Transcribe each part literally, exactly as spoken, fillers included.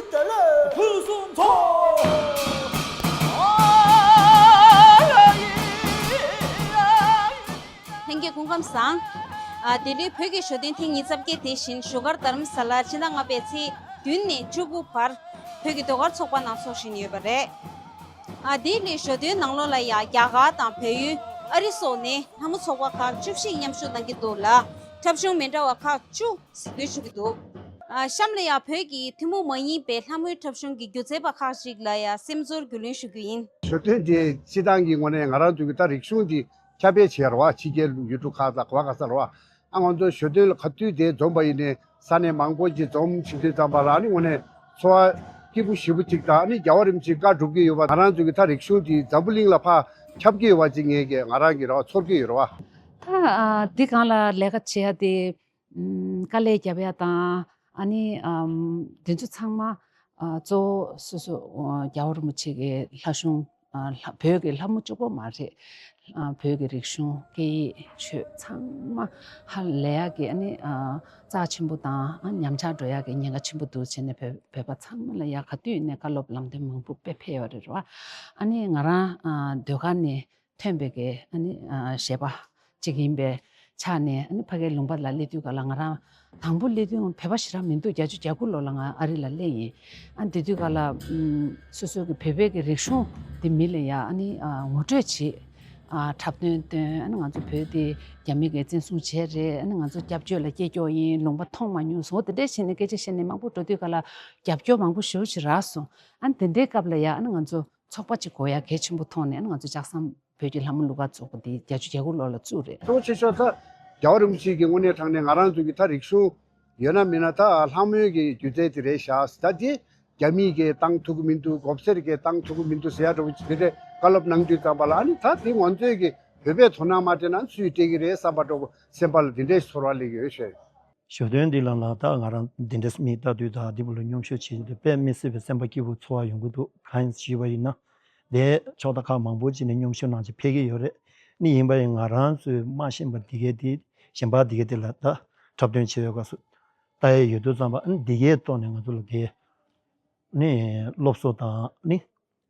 ལྷན་རྒྱས་སྐུ་ཁམས་བཟང་། ཨ། ལྡི་ལིའི་བོད་ཀྱི་ཞོ་སྟོན་ཐེངས་ཉི་ཤུ་རྩ་བརྒྱད་དེ་བཞིན་བཞུགས་སྒར་རྡ་རམ་ས་ལར་ཕྱི་ཟླ་ལྔ་པའི་ཚེས་བདུན་ནས་བཅུ་དགུ་བར་བོད་ཀྱི་ཟློས་གར་ཚོགས་པ་ནང་འཚོགས་བཞིན་ཡོད་པ་རེད། ཨ། ལྡི་ལིའི་ཞོ་སྟོན་ནང་ལོགས་ལ་ཡང་རྒྱ་གར་དང་བལ་ཡུལ། ཨ་རི་སོགས་ནས་ལྷ་མོ་ཚོགས་པ་ཁག་བཅུ་བཞི་མཉམ་ཞུགས་གནང་གི་འདུག་ལ། འཁྲབ་གཞུང་མི་འདྲ་བ་ཁག་བཅུ་གཟིགས་འབུལ་ཞུ་གི་འདུག། ཨ། གཤམ་ལ་ཡང་བོད་ཀྱི་ཐུན་མོང་མ་ཡིན་པའི་ལྷ་མོའི་འཁྲབ་གཞུང་གི་སྒྱུ་རྩལ་པ་ཁག་ཅིག་ལ་ཡང་སེམས་ཚོར་རྒྱུས་ལོན་ཞུ་རྒྱུ་ཡིན། ཞོ་སྟོན་དེ་སྤྱི་བཏང་གི་ངོས་ནས་ང་རང་ཚོ་གི་ད་རིག་གཞུང་འདི་ཁྱབ་སྤེལ་བྱེད་ཡ་རེད་བ། ཕྱི་རྒྱལ་ཡུལ་གྲུ་ཁག་དང་ག་བ་ག་ས་རེད་བ། ཨ། ང་ཚོ་ཞོ་སྟོན་ལ་ག་དུས་དེ་འཛོམས་པ་ཡིན་ནའི་ས་གནས་མང་པོ་ཅིག་འཛོམས་བྱེད་དུས་ཙམ་པ་ལ་ཨ་ནི་དངོས་གནས་ཚོར་བ་སྐྱིད་པོ་ཞེ་པོ་ཅིག་དང་། ཨ་ནི་རྒྱལ་བ་རིན་པོ་ཆེའི་བཀའ་སྒྲུབ་ཀྱི་ཡོད་པ། ང་རང་ཚོ་གི་ད་རིག་གཞུང་འདི་འཛམ་བུ་གླིང་ལ་ཕར་ཁྱབ་ཀྱི་ཡོད་པ་ཅིག་ངས་ཀྱི་ང་རང་གི་རེ་བ་ཚོར་གྱི་ཡོད་རེད་བ། ད་ཨ་འདི་སྒང་ལ་ལས་ཀ་བྱེད་ཡ་དེ། ཨམ། དཀའ་ལས་རྒྱབ་ཡ་དང་། ཨ་ནི་ཨམ། དེ་ཚོ་ཚང་མ་ཨ་གཙོ་བོ་སོ་སོ་ཨ་རྒྱལ་བ་རིན་པོ་ཆེ་གི་ལྷ་གཞུང་། ཨ། ལྷ། བོད་ཀྱི་ལྷ་མོ་གཅིག་པོ་མ་རེད། ཨ། བོད་ཀྱི་རིག་གཞུང་། སྐད་ཡིག། ཆོས་ཚང་མ་ཧ་ལས་ཡག་གི། ཨ་ནི་ཨ་རྩ་ཆེན་པོ་དང་། ཨ། ཉམས་ཆག་འགྲོ་ཡག་གི་ཉེན་ཁ་ཆེན་པོ་འདུག་བྱས་ནས་བོད། བོད་པ་ཚང་མ་ལ་ཡ་ག་དུས་ཡིན་ནའི་བཀའ་སློབ་ལམ་སྟོན་མང་པོ་དཔེ་ཕེབས་ཡོད་རེད་བ། ཨ་ནི་ང་རང་ཨ་ཟློས་གར་ནས་ཐོན་པའི་གི། ཨ་ནི་ཨ་གཞས་པ་གཅིག་ཡིན་པའི་ཆ་ནས། ཨ་ནི་ཕ་གིའི་ལུང་པ་ལ་སླེབས་དུས་ག་ལ། ང་རང་དང་པོ་སླེབས་དུས་བོད་པ་ཞེ་དྲག་མི་འདུག། བརྒྱད་ཅུ་གྱ་དགུ་ལོ་ལ་ང་ཨ་རི་ལ་སླེབས་ཡིན། ཨ། དེ་དུས་ག་ལ། ཨམ། སོ་སོ་གི་བོད་པའི་གི་རིག་གཞུང་དེ་མི་ལ་ཡ། ཨ་ནི་ཨ་ངོ་སྤྲོད་བྱེད། ཨ། འཁྲབ་སྟོན་སྟོན། ཨ་ནི་ང་ཚོ་བོད་དེ་རྒྱ་མི་གིས་བཙན་བཟུང་བྱས་རེད། ཨ་ནི་ང་ཚོ་སྐྱབས་བཅོལ་ལ་སྐྱེས་སྐྱོ་ཡིན། ལུང་པ་མཐོང་མ་མྱོང་། བཟོ་དེ་འདྲས་བྱས་ནས་སྐད་ཆ་བཤད་ནས་མང་པོ་འགྲོ་དུས་ག་ལ། རྒྱབ་སྐྱོར་མང་པོ་ཞེ་པོ་ཅིག་རག་སོང་། ཨ་ནི་དེ་འདྲའི་སྐབས་ལ་ཡ། ཨ་ནི་ང་ཚོ་ཚོགས་པ་ཅིག་དགོས་ཡ་གལ་ཆེན་པོ་མཐོང་ནས། ཨ་ནི་ང་ཚོ་ལྕགས་ཟམ་བོད་ཀྱི་ལྷ་མོ་གླུ་གར་ཚོགས་པ་འདི་བརྒྱད་ཅུ་གྱ་དགུ་ལོ་ལ་བཙུགས་རེད། གཙོ་ཆེ་ཤོས་ད་རྒྱལ་བ་རིན་པོ་ཆེ་གི་དངོས་གནས་དྲང་གནས་ང་རང་ཚོ་གི་ད་རིག་གཞུང་ཡོད་ན་མེད་ན་ད་ལྷ་མོའི་གི་སྒྱུ་རྩལ་དེ་རེད་ཤག། ད་དེ་རྒྱ་མིས་གི་བཏང་ཐུབ་ཀྱི་མི་འདུག། གོ་སེར་གྱིས་བཏང་ཐུབ་ཀྱི་མི་འདུག་ཟེར་ཡ་འདྲ་པོ་དེ་འདྲའི་བཀའ་སློབ་གནང་དུས་ཙམ་པ་ལ། ཨ་ནི་ད་དེ་ང་ཚོའི་གི་བོད་པས་དོ་སྣང་མ་སྤྲད་ན་སུས་སྤྲད་ཀྱི་རེད་བསམ་པ་འདྲ་པོ་སེམས་པ་ལ་དེ་འདྲའི་ཚོར་བ་སླེབས་ཀྱི་ཡོད་ཤག། ཞོ་སྟོན་འདི་ལ་ལ་ད་ང་རང་འདི་འདྲའི་མིག་ལྟ་དུས་དང་འདི་པོ་ལ་མཉམ་ཞུགས་བྱེད་དུས་དཔེ་མི་སྲིད་པའི་སེམས་པ་སྐྱིད་པོ་ཚོར་བ་ཡོང་གི་འདུག། གང་ཡིན་ཞུས་པ་ཡིན་ན། དེ་ཕྱོགས་མཐའ་ཁག་མང་པོ་ཅིག་ནས་མཉམ་ཞུགས་གནང་བྱས་ཕེབས་ཀྱི་ཡོད་རེད། ནི་ཡིན་པ་ཡིན། ང་རང་ཚོའི་མ་ཤེས་པ་འདི་གའི་དེ། གཞན་པ་འདི་གའི་དེ་ལ་ད་འཁྲབ་སྟོན་བྱེད་ཡོད་སྐབས་སུ་ལྟ་ཡས་ཡོད་དུས་ཙམ་པ། ཨ་ནི་འདི་གའི་ཐོག་ནས་ང་ཚོ་ལ་དེ་ནི་སློབ་གསོ་དང་ནི་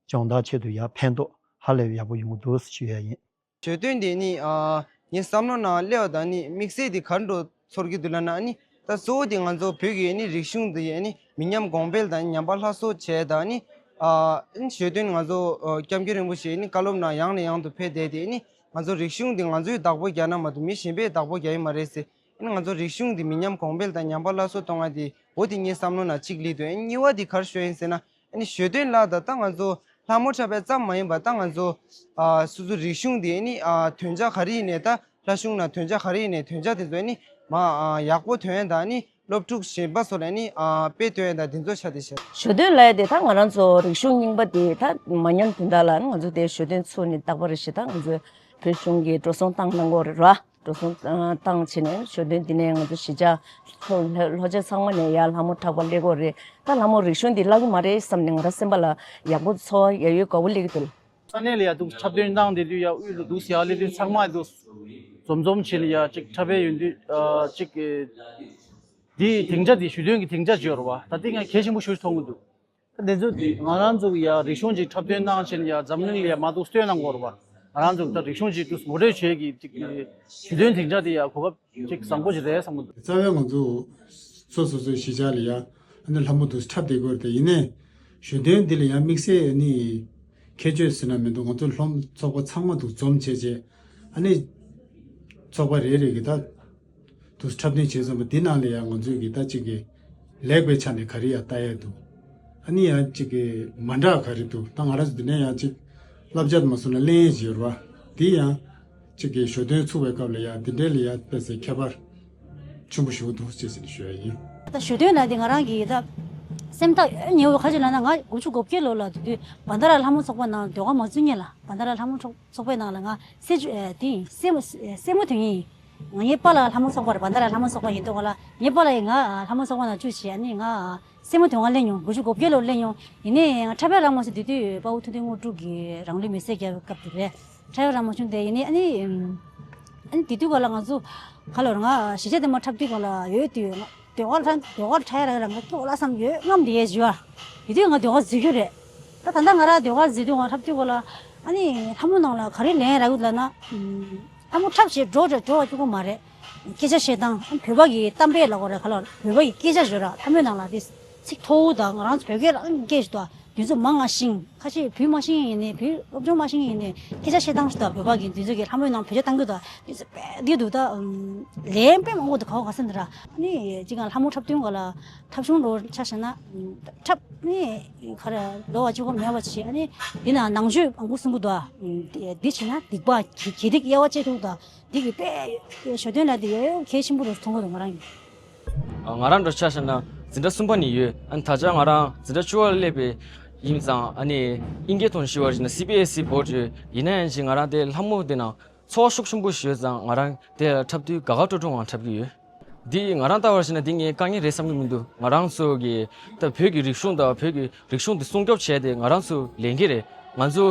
སྦྱོང་བརྡར་ཆེད་དུ་ཡར་ཕན་ཐོགས་ཧ་ལས་ཡག་པོ་ཡོང་གི་འདུག་ཞུ་ཡ་ཡིན། ཞོ་སྟོན་དེ་ནི་ཨ་ངའི་བསམ་བློ་ནང་སླེབས་པ་དང་ནི་དམིགས་བསལ་དེ་ག་རེ་འདྲ་ཚོར་གྱི་འདུག་ལབ་ན། ཨ་ནི་ད་གཙོ་བོ་དེ་ང་ཚོ་བོད་ཀྱི་ཨ་ནི་རིག་གཞུང་དེ་ཨ་ནི་མི་ཉམས་གོང་འཕེལ་དང་ཉམས་པ་སླར་གསོ་བྱས་དང་། ཨ་ནི་ཨ་ནི་ཞོ་སྟོན་ང་ཚོ་ཨ་སྐྱབས་མགོན་རིན་པོ་ཆེ་ཨ་ནི་བཀའ་སློབ་ནང་ཡང་ནས་ཡང་དུ་ཕེབས་བསྡད་དེ། ཨ་ནི་ང་ཚོ་རིག་གཞུང་དེ་ང་ཚོའི་བདག་པོ་རྒྱག་ན་མ་གཏོགས་མི་གཞན་པས་བདག་པོ་རྒྱག་གི་མ་རེད་ཟེར། ཨ་ནི་ང་ཚོ་རིག་གཞུང་འདི་མི་ཉམས་གོང་འཕེལ་དང་ཉམས་པ་སླར་གསོ་གཏོང་བ་འདི་འོ་དེ་ངའི་བསམ་བློ་ནང་གཅིག་སླེབས་འདུག། ཨ་ནི་གཉིས་པ་འདི་ག་རེ་ཞུ་ཡིན་ཟེར་ན། ཨ་ནི་ཞོ་སྟོན་ལགས་ད་ལྟ་ང་ཚོ་ལྷ་མོ་འཁྲབ་པ་ཙམ་མ་ཡིན་པ། ད་ང་ཚོ་ཨ་སོ་སོ་རིག་གཞུང་འདི་ཨ་ནི་ཨ་དོན་བྱ་ག་རེ་ཡིན་ནའི། ད་ལྷ་གཞུང་ནང་དོན་བྱ་ག་རེ་ཡིན་ནའི་དོན་བྱ་དེ་ཚོ་ཨ་ནི་མ་ཨ་ཡག་པོ་ཐོན་ཡ་དང་། ཨ་ནི་སློབ་ཕྲུག་གཞན་པ་ཚོ་ལ་ཨ་ནི་ཨ་དཔེ་སྟོན་ཡ་དང་དེ་ཚོ་ཆ་དེ་བྱས། ཞོ་སྟོན་ལབ་ཡ་དེ་ད་ང་རང་ཚོ་རིག་གཞུང་རྙིང་པ་དེ་ད་མ་ཉམས་དོན་དག་ལ་ང་ཚོ་དེ་ཞོ་སྟོན་ཚུགས་ནས་རྟག་པར་རེ་བཞིན་ད་ང་ཚོ་བོད་གཞུང་གི་འགྲོ་སོང་བཏང་གནང་གི་ཡོད་རེད་བ། འགྲོ་སོང་བཏང་བྱས་ནས་ཞོ་སྟོན་འདི་ནས་ང་ཚོ་གཞིས་ཆགས་ལྷོ་ལྷོ་ལྷོ་ཕྱོགས་ཚང་མ་ནས་ཡར་ལྷ་མོ་འཁྲབ་པ་སླེབས་ཀྱི་ཡོད་རེད། ད་ལྷ་མོ་རིག་གཞུང་འདི་བརླག་གི་མ་རེད་བསམ་ནས་ང་རང་སེམས་པ་ལ་ཡག་པོ་ཚོར་བ་ཡ་ཡོད་དགའ་པོ་སླེབས་ཀྱི་འདུག། ས་གནས་ལ་ཡ་འདུག་འཁྲབ་སྟོན་བཏང་བསྡད་དུས་ཡ་དབུས་ལ་འདུག་སེ་ཡར་སླེབས་དུས་ཚང་མ་འདུག་འཛོམས་འཛོམས་བྱས་ནས་ཡ་ཅིག་འཁྲབ་པ་ཡོང་དུས་ཨ་ཅིག་གི་འདི་སྡིངས་ཆ་འདི་ཞོ་སྟོན་གྱི་སྡིངས་ཆ་ཅིག་ཡོད་རེད་བ། ད་འདི་ང་གལ་ཆེན་པོ་ཞེ་པོ་ཅིག་མཐོང་གི་འདུག། དེ་ཚོ་ང་རང་ཚོ་ཡ་རིག་གཞུང་ཅིག་འཁྲབ་སྟོན་གནང་བྱས་ནས་ཡ་འཛམ་གླིང་ལ་ཡ་མར་འདུག་སྟོན་གནང་དགོས་རེད་བ། ང་རང་ཚོ་ད་རིག་གཞུང་ཅིག་ཏུ་ངོ་སྤྲོད་བྱེད་ཀྱི་ཅིག་ཞུ་དོན་དེ་འདྲ་དེ་ཡ་གོ་སྐབས་ཅིག་བཟང་པོ་ཞིག་རེད་བསམ་གྱི་འདུག། རྩ་བའི་ང་ཚོ་སོ་སོ་སོའི་གཞིས་ཆགས་ལ་ཡ་ཨ་ནི་ལྷ་མོ་འདུག་འཁྲབ་བསྡད་དགོས་རེད། དེ་ཡིན་ནའི་ཞུ་དོན་འདི་ལ་ཡ་དམིགས་བསལ་ཨ་ནི་ཁྱད་ཆོས་ཟེར་ན་མི་འདུག། ང་ཚོ་ལྷ་མོ་ཚོགས་པ་ཚང་མ་འདུག་འཛོམས་བྱས་བྱས་ཨ་ནི་ཚོགས་པ་རེ་རེ་གི་ད། དུ་འཁྲབ་སྟོན་བྱས་ཙམ་པ་འདི་ནང་ལ་ཡང་ང་ཚོས་ཀྱི་ད་ཅིག་གི་ལེགས་པའི་ཆ་ནས་ག་རེ་ཡང་ལྟ་ཡས་འདུག། ཨ་ནི་ཡང་ཅིག་གི་མ་འདྲ་ག་རེ་འདུག། ད་ང་རང་ཚོ་འདི་ནས་ཡང་ཅིག་བསླབ་བྱ་དུ་མ་སོང་ན་ལེན་ཡས་ཡོད་རེད་བ། འདི་ཡང་ཅིག་གི་ཞོ་སྟོན་ཚུགས་པའི་སྐབས་ལ་ཡང་འདི་འདྲའི་ལ་ཡང་དཔེ་ཚེ་ཁྱད་པར་ཆེན་པོ་ཞིག་འདུག་ཅེས་ཟེར་ནས་ཞུ་ཡ་ཡིན། ད་ཞོ་སྟོན་ལ་འདི་ང་རང་གི་ད་སེམས་ཐག་ཉེ་བོ་ག་ཅི་ལབ་ན། ང་དགུ་བཅུ་གོ་བརྒྱད་ལོ་ལ་དེ་དུས་བན་ད་ར་ལྷ་མོ་ཚོགས་པ་ནང་ཟློས་གར་མ་བཙུགས་སྔོན་ལ། བན་ད་ར་ལྷ་མོ་ཚོགས་ཚོགས་པའི་ནང་ལ་ང་སེ་ཨ་དེ་ཡིན། སེ་མོ་སེ་མོ་དོན་ཡིན། ང་ངའི་པཱ་ལགས་ལྷ་མོ་ཚོགས་པ་རེད། བན་ད་ར་ལྷ་མོ་ཚོགས་པ་ཡིན་དུས་ག་ལ་ངའི་པཱ་ལགས་ཡིས་ང་ལྷ་མོ་ཚོགས་པ་ནང་བཅུག་བྱས། ཨ་ནི་ང་སེ་མོ་དོན་ག་ལེན་མྱོང་། དགུ་བཅུ་གོ་བརྒྱད་ལོར་ལེན་མྱོང་། ཡིན་ནའི་ང་འཁྲབ་པའི་ལྷ་མོ་ཟེར་དེ་དུས་དཔའ་བོ་ཐུབ་བསྟན་དངོས་གྲུབ་ཀྱིས་རང་ལུས་མེར་སྲེག་བརྒྱབ་པའི་སྐབས་དེ་རེད། འཁྲབ་པའི་ལྷ་མོ་བྱུང་སྟེ། ཡིན་ནའི་ཨ་ནི་ཨ་ནི་དེ་དུས་ག་ལ་ང་ཚོ་ག་ལ་ང་གཞིས་ཆགས་དེ་མར་འཁྲབ་དུས་ག་ལ་ཡོད་དུས་ང་ ཟློས་གར་ལ་ཟློས་གར་འཁྲབ་ཡ་རག་ལ་ང་སྐྱོ་ལ་བསམ་ཡོད། རྔམ་དེ་ཡས་བྱུང་བ། དེ་དུས་ང་ཟློས་གར་འཛུལ་རྒྱུ་རེད། ད་ད་ལྟ་ང་རང་ཟློས་གར་འཛུལ་དུས་ང་འཁྲབ་དུས་གོ་ལ། ཨ་ནི་ལྷ་མོ་ནང་ལ་ག་རེ་ལེན་རག་གི་ལབ་ན། ལྷ་མོ་འཁྲབ་བྱེད་འགྲོ་འགྲོ་འགྲོ་བ་གཅིག་པོ་མ་རེད། སྐད་ཆ་བཤད་སྟངས་བོད་པ་གི་གཏམ་དཔེ་ལ་གོ་རེད་ག་ལ་བོད་པ་གི་སྐད་ཆ་བརྗོད་ར་ལྷ་མོའི་ནང་ལ་དེ་ཚིག་མཐོ་བོ་དང་ང་རང་ཚོ་བོད་སྐད་རང་སྐད་ཞིག་ཏུ་དུས་ཚོད་མང་ང་ཤིང་ཁ་ཤས་བུ་མ་ཤིང་ཡིན་ནའི་བུ་སློབ་སྦྱོང་མ་ཤིང་ཡིན་ནའི་སྐད་ཆ་བཤད་སྟངས་ཞིག་ཏུ་བོད་པ་གི་དུས་ཚོད་ཀྱི་ལྷ་མོའི་ནང་བེད་སྤྱོད་བཏང་གི་འདུག་དུས་ཚོད་དཔེ་འདི་འདུག་ད་ལན་དཔེ་མང་པོ་འདུག་ག་བ་ག་ས་འདི་ར་ཨ་ནི་ཅི་གང་ལྷ་མོ་འཁྲབ་སྟོན་ག་ལ་འཁྲབ་གཞུང་ལོ་ཆ་བཞག་ན་འཁྲབ་ནི་ག་རེ་ལོ་བ་གཅིག་པོ་མེད་པ་བྱས་ཨ་ནི་འདི་ན་ནང་ཆོས་མང་པོ་གསུང་གི་འདུག་འདི་བྱས་ན་སྡིག་པ་གྱི་གྱི་སྡིག་དབྱེ་བ་བཅད་ཐུབ་ད་འདི་གི་དཔེ་ཞོ་སྟོན་ལ་འདི་ཡོད་གལ་ཆེན་པོ་རུ་མཐོང་གི་འདུག་ང་རང་ཡིན། ང་རང་འདྲ་ཆ་བཞག་ན་འཛིན་གྲྭ་གསུམ་པ་ནས་ཡོད། ཨ་ནི་ད་ཆ་ང་རང་འཛིན་གྲྭ་བཅུ་པ་སླེབས་པའི་ཡིན་ཙང་ཨ་ནི་དབྱིན་སྐད་ཐོག་ནས་ཞུ་བ་ཡིན་ན་སི་བི་ཨེ་སི་བོར་ཌི་ཡོད། ཡིན་ན་ཡང་ཅིག་ང་རང་དེ་ལྷ་མོ་དེ་ནང་ཚོར་བ་ཤུགས་ཆེན་པོ་ཞིག་ཡོད་ཙང་ང་རང་དེ་ལ་འཁྲབ་དུས་དགའ་དགའ་སྤྲོ་སྤྲོ་ངང་འཁྲབ་ཀྱི་ཡོད། འདི་ང་རང་ལྟ་བར་བྱས་ན་འདི་ངའི་དཀའ་ངལ་རེད་བསམ་གྱི་མི་འདུག་ང་རང་ཚོ་གི་ད་བོད་ཀྱི་རིག་གཞུང་དང་བོད་ཀྱི་རིག་གཞུང་འདི་སྲུང་སྐྱོབ་བྱས་ཏེ་ང་རང་ཚོའི་ལས་འགན་རེད། ང་ཚོ་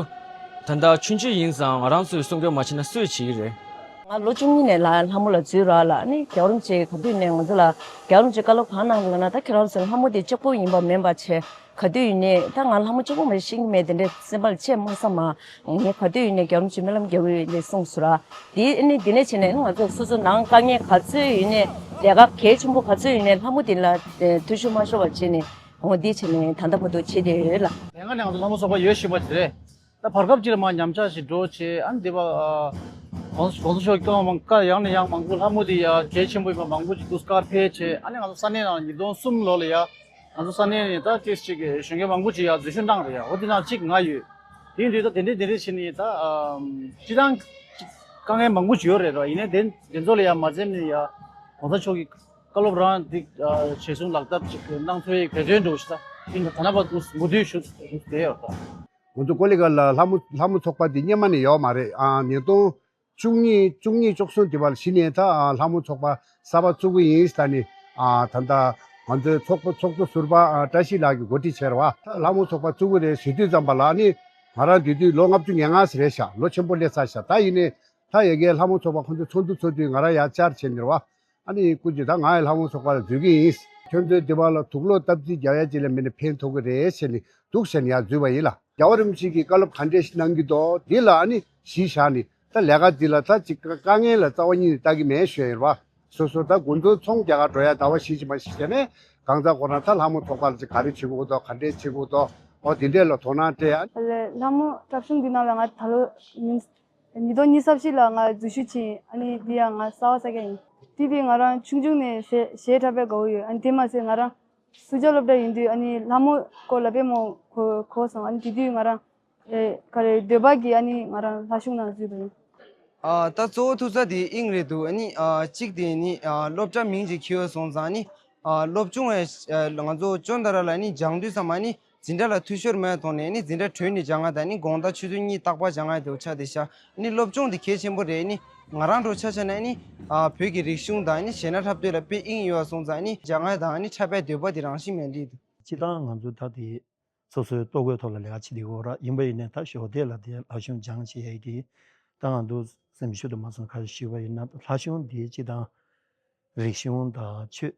ད་ལྟ་ཆུང་ཆུང་ཡིན་ཙང་ང་རང་ཚོས་སྲུང་སྐྱོབ་མ་བྱས་ན་སུས་བྱེད་ཀྱི་རེད། ང་ལོ་བཅུ་གཉིས་ནས་ལ་ལྷ་མོ་ལ་འཛུལ་རག་ལ་ནི་རྒྱལ་བ་རིན་པོ་ཆེ་ག་དུས་ནས་ང་ཚོ་ལ་རྒྱལ་བ་རིན་པོ་ཆེ་བཀའ་སློབ་གང་གནང་ལ་ན་ད་ཁྱེད་རང་ཚོ་ལྷ་མོ་དེ་གཅིག་པོ་ཡིན་པ་མིན་པ་བྱས་ག་དུས་ཡིན་ནས་ད་ང་ལྷ་མོ་གཅིག་པོ་མ་ཤེས་ཀྱི་མེད་དེ་འདྲའི་སེམས་པ་ལ་བཅས་མ་བསམ་མ་ངས་ག་དུས་ཡིན་ནས་རྒྱལ་བ་རིན་པོ་ཆེ་སྨོན་ལམ་རྒྱག་གི་ཡོད་ནས་གསུངས་སོ་ར། དེ་ནི་དེ་ནས་བྱས་ནས་ང་ཚོ་སོ་སོ་ནང་དཀའ་ངལ་ག་ཚོད་ཡིན་ནས་ལས་ཀ་གལ་ཆེན་པོ་ག་ཚོད་ཡིན་ནས་ལྷ་མོ་དེ་ལ་ཐུགས་ཤུགས་མ་ཤོར་བ་བྱས་ནས་འོ་དེ་བྱས་ནས་ད་ལྟ་བར་དུ་བྱེད་བསྡད་ཡོད་ལ། ལས་ཀ་ནས་ང་ཚོ་ལྷ་མོ་ཚོགས་པ་ཡོད་བཞིན་པ་དེ་རེད། ད་བར་སྐབས་ཅིག་ལ་མར་ཉམས་ཆག་ཞིག་འགྲོ་བྱས་ཨ་ནི་འདི་པ་གོང་གོང་ས་མཆོག་སྐྱོང་མང་བཀའ་ཡང་ནས་ཡང་མང་པོ་ལྷ་མོ་དེ་ཡ་གལ་ཆེན་པོ་ཡིན་པ་མང་པོ་ཅིག་འདུག་སྐར་འཕེལ་བྱས་ཨ་ནི་ང་ཚོ་ས་གནས་ནང་ཉིས་སྟོང་གསུམ་ལོ་ལ་ཡ་ང་ཚོ་ས་གནས་ནས་ད་ཏིས་ཅིག་གཞོན་སྐྱེས་མང་པོ་ཅིག་ཡ་འཛུལ་ཞུགས་གནང་རེད་ཡ། འོ་དེ་ནང་གཅིག་ང་ཡོད། དེ་ཡིན་དུས་ད་དེ་འདྲས་དེ་འདྲས་བྱས་ནས་ད་སྤྱི་བཏང་དཀའ་ངལ་མང་པོ་ཅིག་ཡོད་རེད་ར། ཡིན་ནའི་དེ་དེ་ཚོ་ལ་ཡ་མ་འཛེམས་ནས་ཡ་གོང་ས་མཆོག་གི་བཀའ་སློབ་རང་འདི་ཨ་བྱས་སོང་ལག་བསྟར་ཅིག་གནང་ཐུབ་ཡས་གལ་ཆེན་འགྲོ་ཞིག་ད་ཡིན་ད་ད་ན་བར་དུ་མུ་མཐུད་ཞུ་བསྡད་ཡོད་ད། ང་ཚོ་ཀོ་ལི་གྷལ་ལ་ལྷ་མོ་ལྷ་མོ་ཚོགས་པ་འདི་སྔོན་མ་ནས་ཡོད་མ་རེད། ཨ་ཉིས་སྟོང་བཅུ་གཉིས་བཅུ་གཉིས་བཅུ་གསུམ་དེ་བར་གཞི་ནས་ད་ཨ་ལྷ་མོ་ཚོགས་པ་གསར་པ་བཙུགས་ཀྱི་ཡིན་ཟེར་ནས་ཨ་ད་ལྟ་ང་ཚོའི་ཚོགས་པ་ཚོགས་གཙོ་ཟུར་པ་ཨ་བཀྲ་ཤིས་ལགས་ཀྱིས་འགོ་ཁྲིད་བྱས་རེད་བ། ད་ལྷ་མོ་ཚོགས་པ་བཙུགས་ཀྱི་རེད་ཟེར་དུས་ཙམ་པ་ལ་ཨ་ནི་ང་རང་འདི་དུས་ལོ་ལྔ་བཅུ་ང་ལྔ་ཟེར་རེད་ཤག་ལོ་ཆེན་པོ་སླེབས་ཚར་ཤག་ད་ཡིན་ནའི་ད་ཡ་གིའི་ལྷ་མོ་ཚོགས་པ་ཁོང་ཚོ་ཚོགས་འདུ་ཚོགས་དུས་ང་རང་ཡར་བཅར་བྱས་ནས་རེད་བ། ཨ་ནི་སྐུ་མཁྱེན་ད་ང་ཡི་ལྷ་མོ་ཚོགས་པ་ལ་འཛུལ་གྱི་ཡིན། ཁྱོད་ཚོའི་འདི་བ་ལ་དུག་སློག་སྟབས་རྩིས་རྒྱག་ཡ་ཅིག་ལ་མིན་ན་ཕན་ཐོགས་ཀྱི་རེད་ཟེར་ནས་འདུག་ཟེར་ནས་ཡར་འཛུལ་བ་ཡིན་ལ། རྒྱལ་བ་རིན་པོ་ཆེ་གིས་བཀའ་སློབ་ག་འདྲས་ཤིག་གནང་གི་འདུག་འདི་ལ་ཨ་ནི་གཞི་བཞག་ནས་ད་ལས་ཀ་འདི་ལ་ད་ཅིག་དཀའ་ངལ་ལ་རྩ་བ་ཉིད་ནས་ལྟ་གི་མེད་ཞུ་ཡ་ཡིན་རེད་བ། སོ་སོ་ད་དགུན་ཚོང་ཚོང་རྒྱག་ག་འགྲོ་ཡ་ཟླ་བ་བཞི་ཅིག་མ་ཞིག་བྱས་ནས་གང་ཟག་ཁོ་རང་ད་ལྷ་མོ་ཚོགས་པ་ལ་ཅིག་ག་རེ་བྱེད་དགོས་འདུག་ག་འདྲས་བྱེད་དགོས་འདུག་འོ་དེ་འདྲས་ལ་དོ་སྣང་སྤྲད་ཡ། ལྷ་མོ་འཁྲབ་གཞུང་འདི་ནང་ལ་ང་ད་ལོ་ཉིས་ཉིས་སྟོང་ཉི་ཤུ་རྩ་བཞི་ལ་ང་འཛུལ་ཞུགས་ཕྱིན། ཨ་ནི་འདི་ཡང་ང་གསར་པ་གསར་རྐྱང་ཡིན། དེ་དུས་ང་རང་ཆུང་ཆུང་ནས་གཞས་གཞས་འཁྲབ་པའི་དགའ་བོ་ཡོད། ཨ་ནི་དེ་མ་ཟད་ང་རང་སུ་ཇཱ་སློབ་གྲྭ་ཡིན་དུས་ཨ་ནི་ལྷ་མོ་སྐོར་ལ་དཔེ་མང་པོ་གོ་གོ་སོང་། ཨ་ནི་དེ་དུས་ང་རང་ཨེ་ག་རེ་འདོད་པ་གིས་ཨ་ནི་ང་རང་ལྷ་གཞུང་ནང་འཛུལ་བ་ཡིན། ཨ་ད་གཙོ་བོ་ཐུག་ས་དེ་དབྱིངས་རེད་འདུག་ཨ་ནི་ཨ་གཅིག་དེ་ནི་ཨ་སློབ་གྲྭ་མིང་ཅིག་འཁྱེར་ཡོད་སོང་ཙང་ཨ་ནི་ཨ་སློབ་ཆུང་བའི་ཨ་ང་ཚོ་ཅོན་ཏ་ར་ལ་ནི་སྦྱང་དུས་ཙམ་ཨ་ནི་འཛིན་གྲྭ་ལ་འཐུས་ཤོར་མེད་ཐོག་ནས་ནི་འཛིན་གྲྭ་གྲོལ་ནས་སྦྱང་ང་དང་ནི་དགོང་དག་ཆུ་ཚོད་གཉིས་རྟག་པར་སྦྱང་ང་དེ་ཆགས་བསྡད་ཤག་ནི་སློབ་སྦྱོང་དེ་གལ་ཆེན་པོ་རེད། ནི་ང་རང་འདྲ་ཆ་བཞག་ན་ནི་ཨ་བོད་ཀྱི་རིག་གཞུང་དང་ནི་གཞས་སྣ་འཁྲབ་སྟོན་ལ་དཔེ་དབྱིངས་ཡོད་སོང་ཙང་ནི་སྦྱང་ང་དང་ནི་འཁྲབ་པའི་འདོད་པ་དེ་རང་བཞིན་མེད་འགྲིག་འདུག་སྤྱིར་བཏང་ང་ཚོ་ད་དེ་སོ་སོའི་ལྟོ་གོས་ཐོག་ལ་ལས་ཀ་བྱེད་བསྡད་ཡོད་ར། ཡིན་པ་ཡིན་ནའི་ད་ཞོགས་དེ་ལ་དེ་ལྷ་གཞུང་སྦྱང་བྱེད་ཡས་ཀྱི་ད་ང་ཚོ་སེམས་ཤུགས་དུ་མ་སོང་ཁ་ཞུས་པ་ཡིན་ན་ལྷ་གཞུང་འདི་སྤྱིར་བཏང་རིག་གཞུང་དང་ཆོས་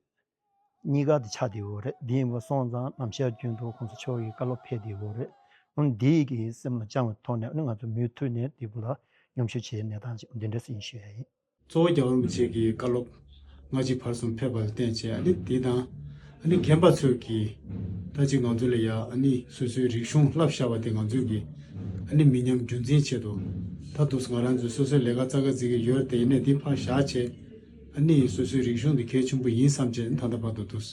གཉིས་ཀ་དེ་ཆགས་བསྡད་ཡོད་རེད། འདི་ཡིན་པ་སོང་ཙང་ནམ་ཞག་རྒྱུན་དུ་ཁོང་ཚོ་ཆོས་ཀྱི་བཀའ་སློབ་ཕེབས་བསྡད་ཡོད་རེད། འོན་འདི་གི་སེམས་ལ་བཅངས་པའི་ཐོག་ནས་ནི་ང་ཚོ་མུ་མཐུད་ནས་འདི་བུ་ལ་མཉམ་ཞུགས་བྱེད་གནས་སྟངས་ཅིག་འདི་འདྲ་ཞིག་ཡིན་ཞུ་ཡ་ཡིན། གཙོ་བོ་རྒྱལ་བ་རིན་པོ་ཆེ་གི་བཀའ་སློབ་སྔ་ཕྱི་བར་གསུམ་ཕེབས་པ་ལ་བརྟེན་བྱས་ཨ་ནི་འདི་དང་ཨ་ནི་རྒན་པ་ཚོས་ཀྱིས་ད་ཅིག་ང་ཚོ་ལ་ཡ་ཨ་ནི་སོ་སོའི་རིག་གཞུང་བསླབ་བཞག་པ་དེ་ང་ཚོས་ཀྱི་ཨ་ནི་མི་ཉམས་རྒྱུན་འཛིན་ཆེད་དུ་ད་དུང་ང་རང་ཚོས་སོ་སོའི་ལས་ཀ་རྩ་ཁ་རྩིག་གི་ཡོད་དེ་ཡིན་ནའི་འདི་ཕར་བཞག་བྱས་ཨ་ནི་སོ་སོའི་རིག་གཞུང་འདི་གལ་ཆེན་པོ་ཡིན་བསམ་བྱས་ད་ལྟ་བར་དུ་འདུག་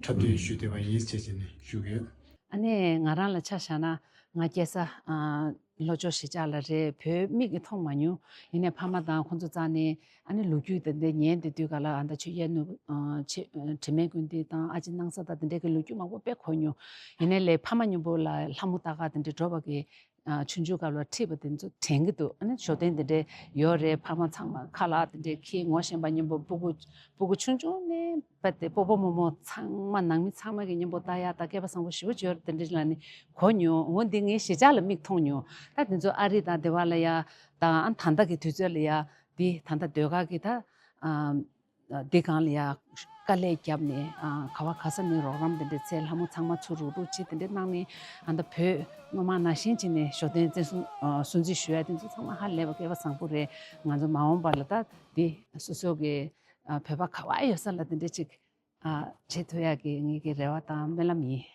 འཁྲབ་སྟོན་ཞུས་བསྡད་པ་ཡིན་བྱས་བྱས་ནས་ཞུ་གི་ཡོད། ཨ་ནི་ང་རང་ལ་ཆ་བཞག་ན་ང་སྐྱེས་ས་ཨ་ལྷོ་ཕྱོགས་གཞིས་ཆགས་ལ་རེད། བོད་མིག་གིས་མཐོང་མ་མྱོང་། ཡིན་ནའི་ཕ་མ་དང་ཁོང་ཚོ་རྩ་ནས་ཨ་ནི་ལོ་རྒྱུས་དེ་འདྲ་ཉན་བསྡད་དུས་ག་ལ་ཨ་ད་ཆོས་རྒྱལ་ནོར་ཨ་ཆེ་ཨ་དྲི་མེད་ཀུན་ལྡན་དང་ཨ་ཅེ་སྣང་ས་དང་དེ་འདྲ་གི་ལོ་རྒྱུས་མང་པོ་དཔེ་གོ་མྱོང་། ཡིན་ནའི་ལས་ཕ་མ་མཉམ་པོ་ལ་ལྷ་མོ་ལྟ་ག་དེ་འདྲ་འགྲོ་བ་གི་ཨ་ཆུང་ཆུང་སྐབས་ལ་ཁྲིད་པ་དེ་ཚོ་དྲན་གྱི་འདུག་ཨ་ནི་ཞོ་སྟོན་དེ་འདྲ་ཡོད་རེད། ཕ་མ་ཚང་མ་ཁ་ལག་དེ་འདྲ་ཁྱེར་ངོ་ཤེས་པ་མཉམ་པོ་སྤུ་གུ་སྤུ་གུ་ཆུང་ཆུང་ནས་བལྟས་ཏེ་སྤོ་བོ་རྨོ་མོ་ཚང་མ་ནང་མི་ཚང་མ་གི་མཉམ་པོ་ལྟ་ཡག་དང་སྐལ་པ་བཟང་པོ་ཞེ་པོ་ཅིག་ཡོད་རེད། དེ་འདྲ་ལ་ནི་གོ་མྱོང་། འོ་འདི་ངའི་གཞིས་ཆགས་ལ་མིག་མཐོང་མྱོང་། ད་དེ་ཚོ་ཨ་རི་དང་དེ་བ་ལ་ཡ་དང་ཨ་ད་ལྟ་གི་དུས་ཚོད་ལ་ཡ་འདི་ད་ལྟ་ཟློས་གར་གི་ད་ཨ་འདི་སྒང་ལ་ཡ་ དཀའ་ལས་བརྒྱབ་ནས་ཨ་ག་བ་ག་ས་ནས་རོགས་རམ་དེ་འདྲ་བྱས། ལྷ་མོ་ཚང་མ་ཚུར་རུག་རུག་བྱས་དེ་འདྲ་གནང་ནས། ཨ་ད་བོད་སྔོན་མ་ནང་བཞིན་བྱས་ནས་ཞོ་སྟོན་བཙན་བཟུང་ཨ་སྲུང་བརྩི་ཞུ་ཡ་དེ་ཚོ་ཚང་མ་ཧ་ལས་པ་སྐལ་བ་བཟང་པོ་རེད། ང་ཚོ་མ་འོངས་པ་ལ་ད་འདི་སོ་སོ་གི་ཨ་བོད་པ་ག་བ་ཡོད་ས་ལ་དེ་འདྲ་ཅིག་ཨ་བྱེད་ཐུབ་ཡ་གི་ངེད་ཀྱི་རེ་བ་དང་སྨོན་ལམ་ཡིན།